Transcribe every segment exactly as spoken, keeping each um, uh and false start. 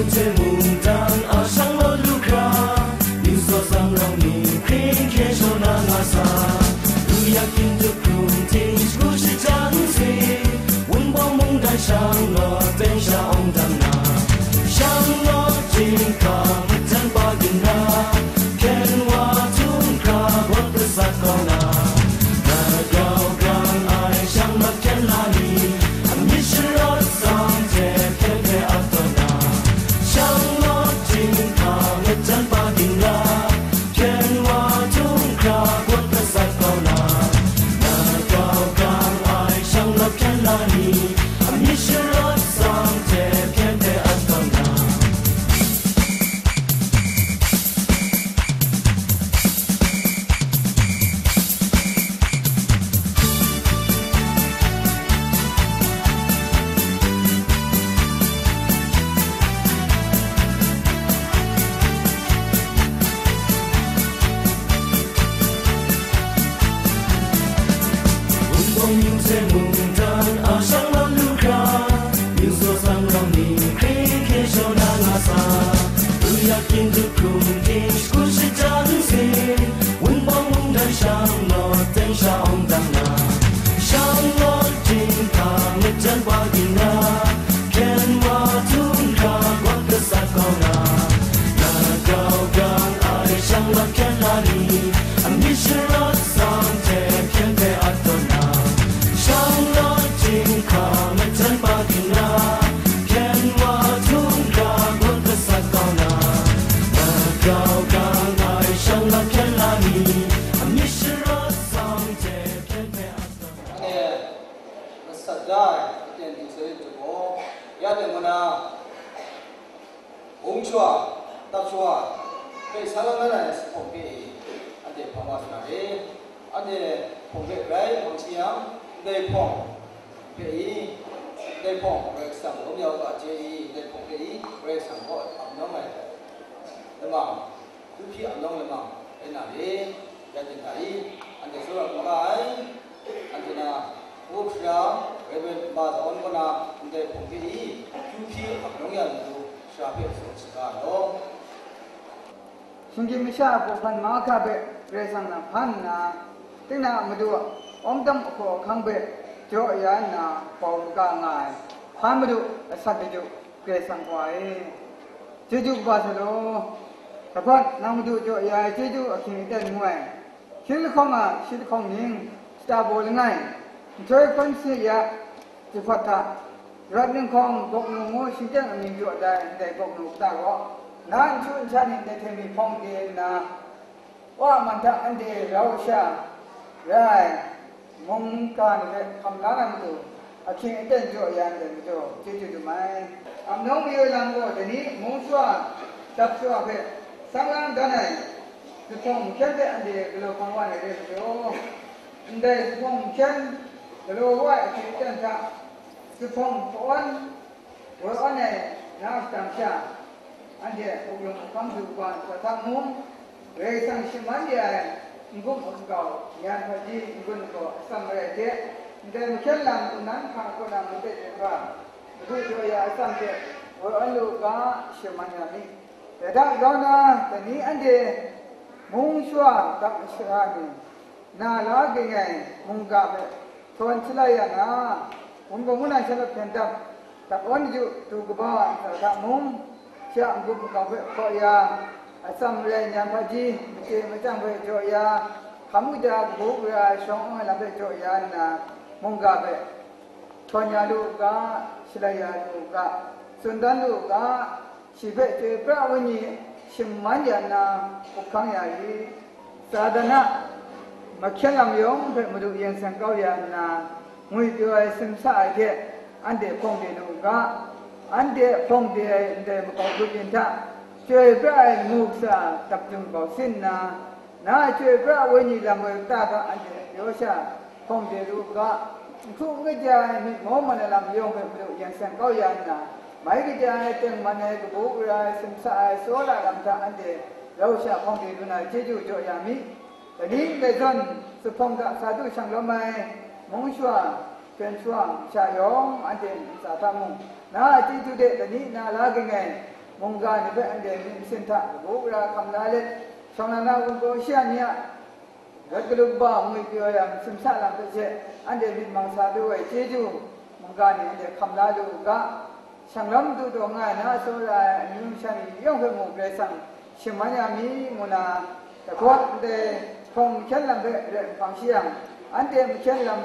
Hte mungdan a shang law lu hkra, yu saw tsang rawng ni hkring hkye shaw na nga sa, lu yak yin dup hkrum ting shagu shajan si, wunpawng mungdan shang law ten sha awng dang na, shang law jinghka matan pa ginra, hpyen wa htum hkra bawt gasat kau na, na grau grang ai shang law hpyen la ni, a myit sharawt tsang hte hpyen hpe at tawn na, shang law jinghka matan pa ginra, hpyen wa htum hkra bawt gasat kau na, na grau grang ai shang law hpyen la ni, a myit sharawt tsang hte hpyen hpe at tawn na. Wunpawng yu hte mungdan a shang law lu hkra, yu saw tsang rawng ni hkring hkye shaw na nga sa, lu yak yin dup hkrum ting shagu shajan si, wunpawng mungdan shang law ten sha awng dang na, shang law jinghka matan pa ginra, hpyen wa htum hkra bawt gasat kau na, na grau grang ai shang law hpyen la ni, a myit sharawt tsang hte hpyen hpe at tawn na, shang law jinghka matan pa ginra, hpyen wa htum hkra bawt gasat kau na, na grau grang ai shang law hpyen la ni, a myit sharawt tsang hte hpyen hpe at tawn na. Masat da ai aten du sai yu gaw, ya de ngu na, bung shawa, tap shawa, hpe sa lang na ai zuphpawng hpe i, anhte hpang wa sa na re. Anhte hpawng hpe rai hpang shi yang, ndai hpawng hpe i, ndai hpawng Karai Kasang lawm ya u ga chye i, ndai hpawng hpe i, Karai Kasang kaw ap nawng ai lamang, Hkyu hpyi ap nawng lamang rai na re, ya ting hta i, anhte tsawra n ga ai, anhte na, Pu Hkra, Rev. Ma Zawn kaw na ndai hpawng hpe i, hkyu hpyi ap nawng ya matu, shara hpe tsun shaga ai law. Shinggyim masha a hpaw hpan mahkra hpe Karai Kasang na hpan nna, tinang a matu a awng tam ahkaw ahkang hpe jaw ya nna, bau maga nga ai, hpan madu, asak chyeju, Karai Kasang Wa e, chyeju kaba sa law. Lahkawt, nang Madu jaw ya ai chyeju ahkying aten ngu ai, shi lahkawng a shi lahkawng ning, shata baw langai, nhtoi hkawn sani ya, jahpawt hta, rawt ninghkawng, gawk nu ngu shingteng amying jaw da ai ndai gawk nu kata gaw, na nchu nsa ni ndai hte mi hpawng de nna, Wa a man hta anhte rau sha rai ai mungga ni hpe hkam la na matu, ahkying aten jaw ya ndai majaw, chyeju dum ai. Ap nawng mayu lam gaw, dai ni mung shawa, dap shawa hpe sang lang dan ai zuphpawng nhkyen hte anhte galaw hkawm wa ai re majaw, ndai zuphpawng nhkyen galaw wa ai ahkying aten hta, zuphpawng hpa-awn, Woi awn ai na shadang sha, anhte hpuk lung hkam du ga ntsa hta mung, Karai Kasang shaman ya ai n-gun n-gau, yan hpaji n-gun n-gau atsam marai hte, ndai mahkyen lam nnan hpa kaw na madat ai hpa, Madu jaw ya atsam hte woi awn lu u ga, shaman ya mi. Dai hta grau na, dai ni anhte mung shawa dap mashara ni, na la ging ai mungga hpe htawn shalai ya nga, wunpawng mungdan shalawt hpyen dap, dap awn daju du kaba ai ntsa hta mung, shi a n-gup n-gau hpe hkaw ya, atsam rai nyan hpaji, machye machyang hpe jaw ya, hkam kaja kabu gara ai shawng awng ai lam hpe jaw ya nna, mungga hpe htawn ya lu u ga, shalai ya lu u ga, tsun dan lu u ga, Shi hpe Chyoi pra ai Wenyi shaman ya nna, hkap hkang ya i, Satan a mahkyen lam yawng hpe Madu yen seng kau ya nna, ngwipyaw ai, simsa ai hte anhte hpawng de lu u ga, anhte hpawng de ai ndai makau grup yin hta, Chyoi pra ai lamu kasa dap jung bau sin nna, Na a Chyoi pra ai Wenyi lam woi kata hta anhte pyaw sha hpawng de lu u ga, n hkru n kaja ai myit maw man ai lam yawng hpe Madu yen seng kau ya nna, mai kaja ai, tengman ai, kabu gara ai, simsa ai, tsawra lam hta anhte rau sha hpawng de lu na chyeju jaw ya mi. Dai ni ndai zawn, zuphpawng hta sa du shang lawm ai, mung shawa, hpyen shawa, masha yawng anhte ntsa hta mung, na a chyeju de dai ni na la ging ai, Mungga ni hpe anhte myit masin hta kabu gara hkam la let, shawng na na wunpawng shara ni a rawt galum kaba ngwi pyaw yang, simsa lam hpe she anhte myit mang sa lu ai chyeju mungga ni anhte hkam la lu u ga. Shanglawm madu taw nga ai na tsawra ai amyu masha ni yawng hpe mung Karai Kasang shaman ya mi ngu na, dahkawt ndai hpawng mahkyen lam hpe rai hpang shi yang, anhte mahkyen lam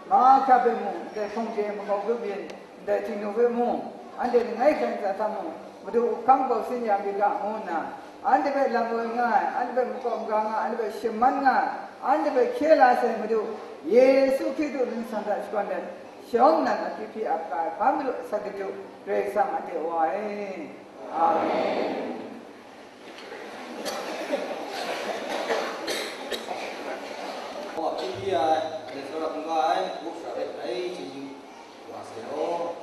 mahkra hpe mung, ndai hpawng chye makau grup yin, ndai Htingnu hpe mung, anhte langai hkrai ntsa hta mung, Madu hkam kau sin ya mi ga, ngu nna, anhte hpe lam woi nga ai, anhte hpe makawp maga nga ai, anhte hpe shaman nga ai, anhte hpe hkye la sai Madu Yesu Hkristu mying hta shakawn let, shawng nnan akyu hpyi ap ga ai hpa majaw, asak kaju Karai Kasang anhte wa ai. Amen. Wa hpyi hpyi ai, anhte tsawra hkungga ai, Karai Kasang hpe grai chyeju wa sai law.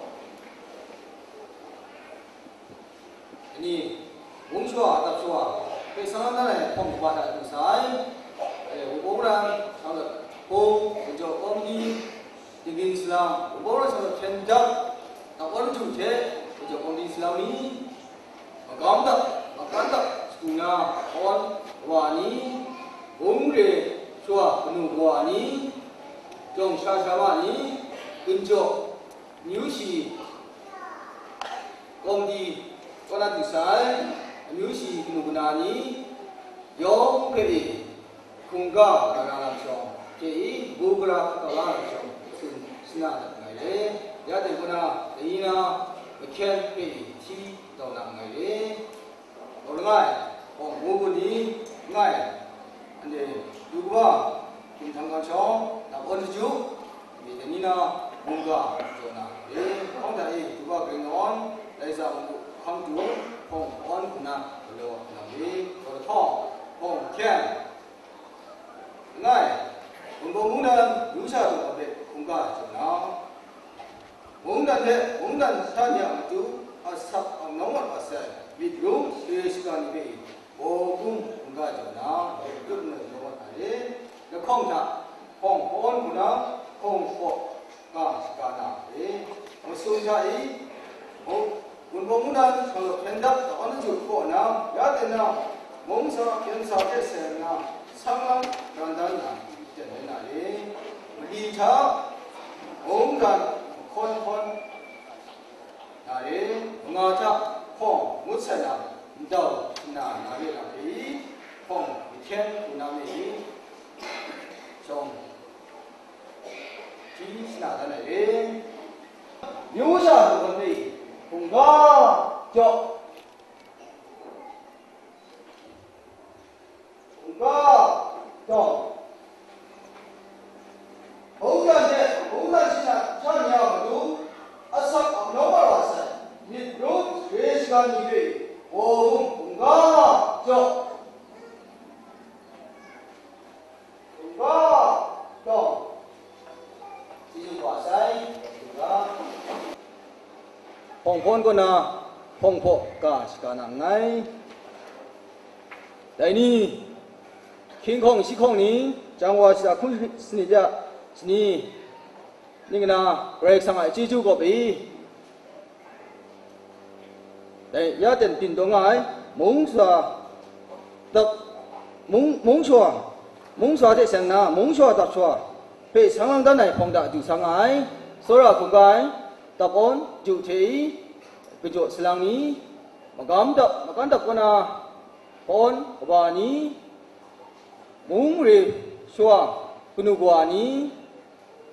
Ani, mung shawa, dap shawa, hpe sanglang dan ai hpawng kaba hta du sa ai. Ai, wunpawng mungdan, shang dat hpung, ginjaw kawmni, tingning salang, wunpawng mungdan shang dat hpyen dap, dap awn maju hte, ginjaw kawmni salang ni, magam dap, makan dap, shagu na, awn, wa ni, mung re, shawa, kanu wa ni, jawng sha sha ma ni, ginjaw, amyu shi, kawmdi, kaw na du sai, amyu shi kanu kana ni, yawng hpe e, hkungga gara lam shawng, hte e, bu gara kaba lam shawng, tsun shana dat nngai re. Ya de kaw na, dai ni na, mahkyen hpe e, hti tau na nngai re. Gaw langai, hpawng mu gun ni, langai, anhte du kaba, hkying htan gawn shawng, dap awn daju, myit dai ni na, mungga jaw na, e, hpawng hta e, du kaba gring nawn, lai za mung hkang du, hpawng awn hku na, galaw nang e, gaw lahtawng, hpawng hkyen, langai, Wunpawng mungdan, yu sha jaw hpe hkungga jaw na, mungdan hte mungdan sha ni a matu asak angnawng mat wa sai, myit rum, sare shaga ni hpe gaw hkungga jaw na, lut nna jaw mat na re. Lahkawng hta, hpawng hpawn hku na, hpawng hpaw ga shaga na re. Masum hta i, Wunpawng mungdan, hpyen dap, awn aju kaw na, ya ten na, mung sa, hpyen sa hte seng na, sang lang, ran dan na, ten rai na re. Mali hta, mungdan, mahkawn hkawn na re, manga hta, hpawng ngut sai na, ndau nna na re na re i, hpawng mahkyen hku na me i, shawng, Hti shana dan ai re. Myu sha hkungga jaw. Hkungga jaw. Mungdan hte mungdan shana sha ni a matu, asak angnawng mat wa sai, myit rum sare shaga ni hpe, gaw hkungga jaw. Hpawng hpawn kaw na, hpawng hpaw ga shaga na nngai. Dai ni, hkying hkawng shi hkawng ni, jang wa shada hkun sanit ya shani, ning na Karai Kasang a chyeju kawp i, dai ya ten byin taw nga ai, mung sha, dap, mung, mung shawa, mung shawa hte seng na, mung shawa dap shawa hpe sang lang dan ai hpawng da du sa nga ai, tsawra hkungga ai, dap awn, ju hte i, kajaw salang ni, magam dap, makan dap kaw na, hpawn, kaba ni, mung re shawa, kanu kawa ni,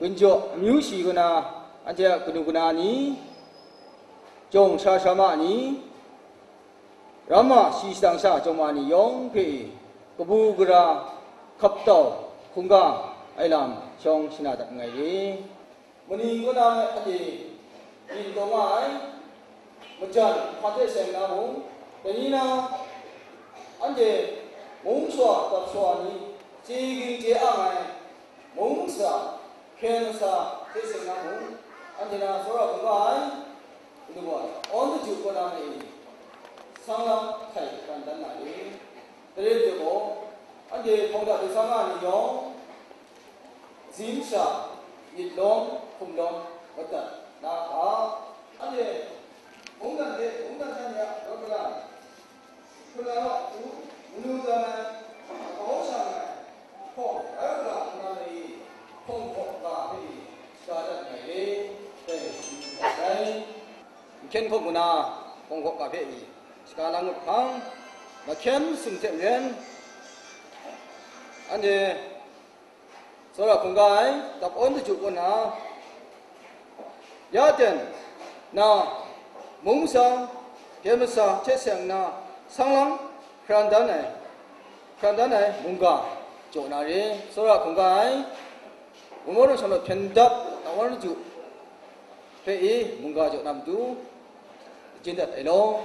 ginjaw amyu shi kaw na, anhte a kanu kana ni, jawng sha sha ma ni, ramma shi shadang sha jawng ma ni yawng hpe kabu gara hkap tau hkungga ai lam shawng shana dat nngai re. Maning kaw na anhte byin taw nga ai, majan hpa hte seng na mung, dai ni na, anhte mung shawa dap shawa ni, chye ging chye ang ai, mung sa, hkyen sa hte seng na mung, anhte na tsawra hkungga ai, Madu gaw, awn daju kaw na ma e, sang lang htai ran dan na re. Dai rai yang gaw, anhte hpawng da du sa nga ni yawng, zin sha, myit lawm, hkum lawm, madat na hka, anhte Mungdan hte mungdan hta ni a rawt malam, hpuna rawt hku manu gam ai, kau shang ai, hpawng rai u ga nna ni, hpawng hkawk ga hpe i, shaga dat nngai re, dai hpyi yu ga sai. Nhkyen hkawk ngu na, hpawng hkawk ga hpe i, shaga la ngut hpang, mahkyen sum hte maren, anhte tsawra hkungga ai, dap awn daju kaw na, ya ten na, mung masang, hpyen masa hte seng nna, sang lang hkaran dan ai, hkaran dan ai mungga jaw na re, tsawra hkungga ai, wunpawng rawt shalawt hpyen dap, dap awn daju hpe i mungga jaw na matu, jin dat ai law.